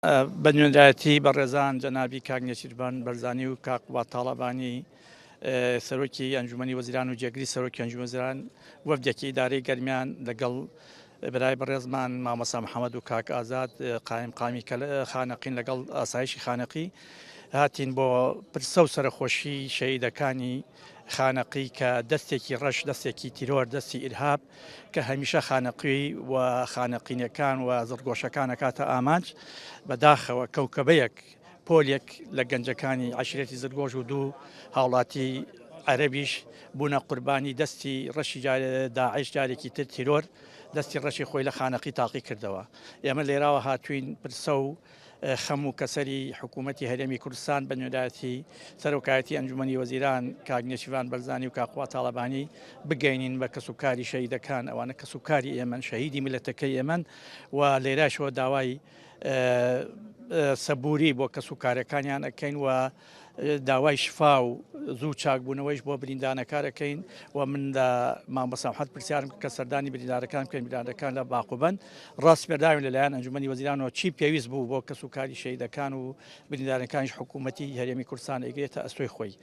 بە نوێنەرایەتی بەڕێزان جەنابی کاک نێچیرڤان بەرزانی و کاک قوباد تاڵەبانی سەرۆکی ئەنجومەنی وەزیران و جێگری سەرۆکی ئەنجومەنی وەزیران وەفدێکی ئیدارەی گەرمیان لەگەڵ برای بەڕێزمان مامۆستا محەممەد و کاک ئازاد قایم قامی خانەقین لەگەڵ ئاسایشی خانەقی هاتین بۆ پرسە و سەرەخۆشی شەهیدەکانی خانەقی کە دەستێکی ڕەش دەستێکی تیرۆر دەستی ئیرهاب کە هەمیشە خانەقی و خانەقینەکان و زڕگۆشەکان ئەکاتە ئامانج، بەداخەوە کەوکەبەیەک پۆلێک لە گەنجەکانی عەشیرەتی زرگۆش و دوو هاوڵاتی عەرەبیش بوونە قوربانی دەستی ڕەشی داعش جارێکی تر تیرۆر دەستی ڕەشی خۆی لە خانەقی تاقی کردەوە ئێمە لێراوە هاتوین پرسە و خەم و کەسەری حکوومەتی هەرێمی کوردستان بە نوێنەرایەتی سەرۆکایەتی ئەنجومەنی وەزیران کاک نێچیرڤان بەرزانی و کاک قوباد تاڵەبانی بگەینین بە کەسوکاری شەهیدەکان، ئەوانە کەسوکاری ئێمەن، شەهیدی میللەتەکەی ئێمەن و لێرەشەوە داوای سەبووری بۆ کەسوکارەکانیان ئەکەین و داوای شفا و زوو چاکبوونەوەیش بۆ بریندانەکار ئەکەین و من لە مامۆستا محەمەد پرسیارم کرد کە سەردانی بریندارەکان بکەین بریندارەکان لە باقوبەند ڕاسپێردراوین لەلایەن ئەنجومەنی وەزیرانەوە چی پێویست بوو بۆ کەسوکاری شەهیدەکان و بریندارەکانیش حکوومەتی هەرێمی کوردستان ئەیگرێتە ئەستۆی خۆی.